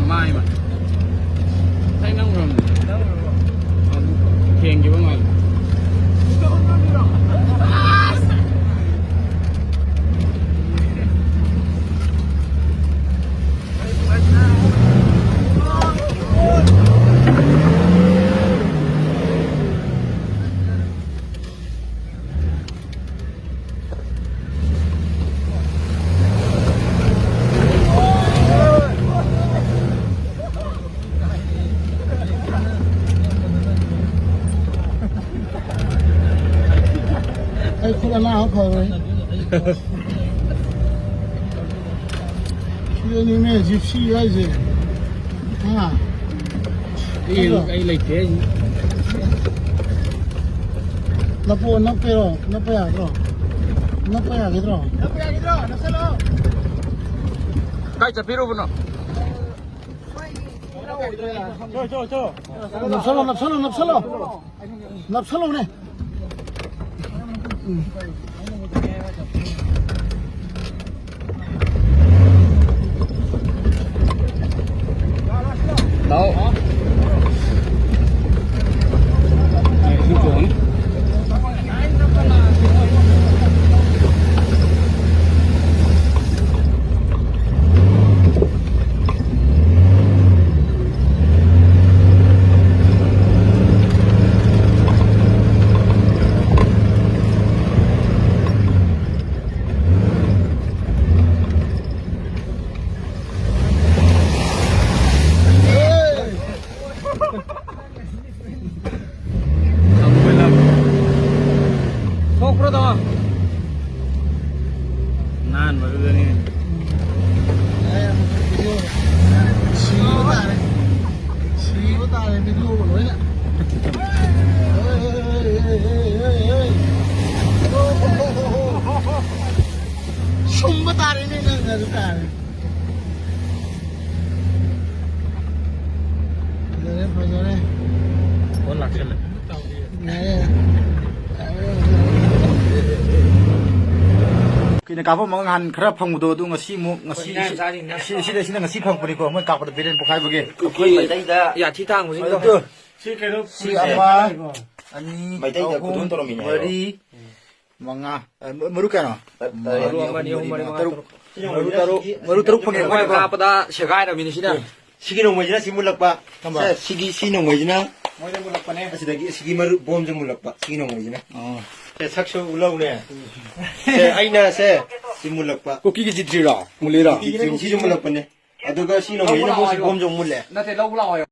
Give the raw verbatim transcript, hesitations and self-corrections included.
ꯃꯥꯏ ꯃꯥ꯫ ꯉꯁꯥꯏ ꯅꯝꯈ꯭ꯔꯕꯅꯦ꯫ ꯊꯦꯡꯈꯤꯕ ꯃꯥꯜꯂꯦ꯫ ꯑꯩ ꯈꯨꯠ ꯑꯅꯥꯕ ꯐꯔꯣꯏ꯫ ꯁꯤꯗꯅꯤꯅꯦ ꯖꯤꯞꯁꯤ ꯍꯥꯏꯁꯦ꯫ ꯍꯥ? ꯑꯩ, ꯑꯩ ꯂꯩꯇꯦ꯫ ꯅꯞꯄꯣ, ꯅꯞꯄꯦꯔꯣ? ꯅꯞꯄ ꯌꯥꯒꯗ꯭ꯔꯣ? ꯅꯞꯄ ꯌꯥꯒꯗ꯭ꯔꯣ? ꯀꯥꯏ ꯆꯠꯄꯤꯔꯨꯕꯅꯣ? ꯅꯞꯁꯜꯂꯣ, ꯅꯞꯁꯜꯂꯣ, ꯅꯞꯁꯜꯂꯣ꯫ ꯅꯞꯁꯜꯂꯣꯅꯦ꯫ ꯂꯥꯛꯑꯣ꯫ ꯑꯩ ꯁꯤ ꯇꯣꯡꯉꯤ꯫ ꯊꯣꯛꯄ꯭ꯔꯣ ꯇꯥꯃꯣ? ꯅꯥꯟꯕꯗꯨꯗꯅꯤ꯫ ꯁꯤꯕ ꯇꯥꯔꯦ꯫ ꯁꯤꯕ ꯇꯥꯔꯦ ꯚꯤꯗꯤꯑꯣꯒ ꯂꯣꯏꯅ꯫ ꯁꯨꯝꯕ ꯇꯥꯔꯦꯅꯦ ꯅꯪ ꯑꯗꯨ ꯇꯥꯔꯦ꯫ ꯐꯖꯔꯦ, ꯐꯖꯔꯦ꯫ ꯐꯣꯟ ꯂꯥꯛꯁꯜꯂꯦ꯫ ꯌꯥꯔꯦ꯫ ꯀꯥꯞꯄꯝꯃꯒ ꯅꯍꯥꯟ ꯈꯔ ꯐꯪꯕꯗꯣ, ꯑꯗꯨ ꯉꯁꯤ ꯑꯃꯨꯛ, ꯉꯁꯤ, ꯁꯤ, ꯁꯤ, ꯁꯤꯗ, ꯁꯤꯅ ꯉꯁꯤ ꯐꯪꯉꯛꯄꯅꯤꯀꯣ, ꯃꯣꯏ ꯀꯥꯞꯄꯗ ꯕꯤꯔꯦꯟ ꯄꯣꯛꯈꯥꯏꯕꯒꯤ꯫ ꯑꯩꯈꯣꯏ ꯃꯩꯇꯩꯗ ꯌꯥꯊꯤ ꯊꯥꯡꯕꯁꯤꯡꯗꯣ꯫ ꯑꯗꯨ, ꯁꯤ ꯀꯩꯅꯣ, ꯁꯤ ꯑꯃ, ꯑꯅꯤ, ꯃꯩꯇꯩꯗ ꯑꯍꯨꯝ, ꯈꯨꯗꯣꯜ ꯇꯧꯔꯝꯃꯤꯅꯦ ꯍꯥꯏꯌꯣ꯫ ꯃꯔꯤ, ꯃꯉꯥ, ꯑ, ꯃ-, ꯃꯔꯨ ꯀꯌꯥꯅꯣ? ꯇ-, ꯇꯔꯦꯠ꯫ ꯃꯔꯨ ꯑꯃ, ꯑꯅꯤ, ꯑꯍꯨꯝ, ꯃꯔꯤ, ꯃꯉꯥ, ꯇꯔꯨꯛ꯫ ꯃꯔꯨ ꯇꯔꯨꯛ, ꯃꯔꯨ ꯇꯔꯨꯛ ꯐꯪꯉꯦ꯫ ꯑꯩꯈꯣꯏ ꯀꯥꯞꯄꯗ ꯁꯦꯒꯥꯏꯔꯝꯃꯤꯅꯦ ꯁꯤꯅ꯫ ꯁꯤꯒꯤ ꯅꯣꯡꯃꯩꯁꯤꯅ ꯁꯤ ꯃꯨꯜꯂꯛꯄ꯫ ꯀꯝꯕ? ꯁꯦ, ꯁꯤꯒꯤ, ꯁꯤ ꯅꯣꯡꯃꯩꯁꯤꯅ ꯃꯣꯏꯗ ꯃꯨꯜꯂꯛꯄꯅꯦ꯫ ꯑꯁꯤꯗꯒꯤ, ꯑꯁꯤꯒꯤ ꯃꯔꯨ ꯕꯣꯝꯁꯦ ꯃꯨꯜꯂꯛꯄ꯫ ꯁꯤꯒꯤ ꯅꯣꯡꯃꯩꯁꯤꯅ꯫ ꯑꯣ꯫ ꯁꯦ, ꯁꯛꯁꯨ ꯎꯠꯂꯧꯅꯦ꯫ ꯁꯦ, ꯑꯩꯅ ꯁꯦ, ꯁꯤ ꯃꯨꯜꯂꯛꯄ꯫ ꯀꯨꯀꯤꯒꯤ ꯖꯤꯇ꯭ꯔꯤꯔꯣ? ꯃꯨꯜꯂꯤꯔꯣ? ꯖꯤꯇ꯭ꯔꯤ, ꯁꯤꯁꯨ ꯃꯨꯜꯂꯛꯄꯅꯦ꯫ ꯑꯗꯨꯒ ꯁꯤ ꯅꯣꯡꯃꯩꯁꯤꯅ ꯑꯃꯨꯛ ꯁꯤ ꯕꯣꯝꯁꯦ ꯑꯃꯨꯛ ꯃꯨꯜꯂꯦ꯫ ꯅꯠꯇꯦ, ꯂꯧꯕ ꯂꯥꯛꯑꯣ ꯍꯥꯏꯌꯣ꯫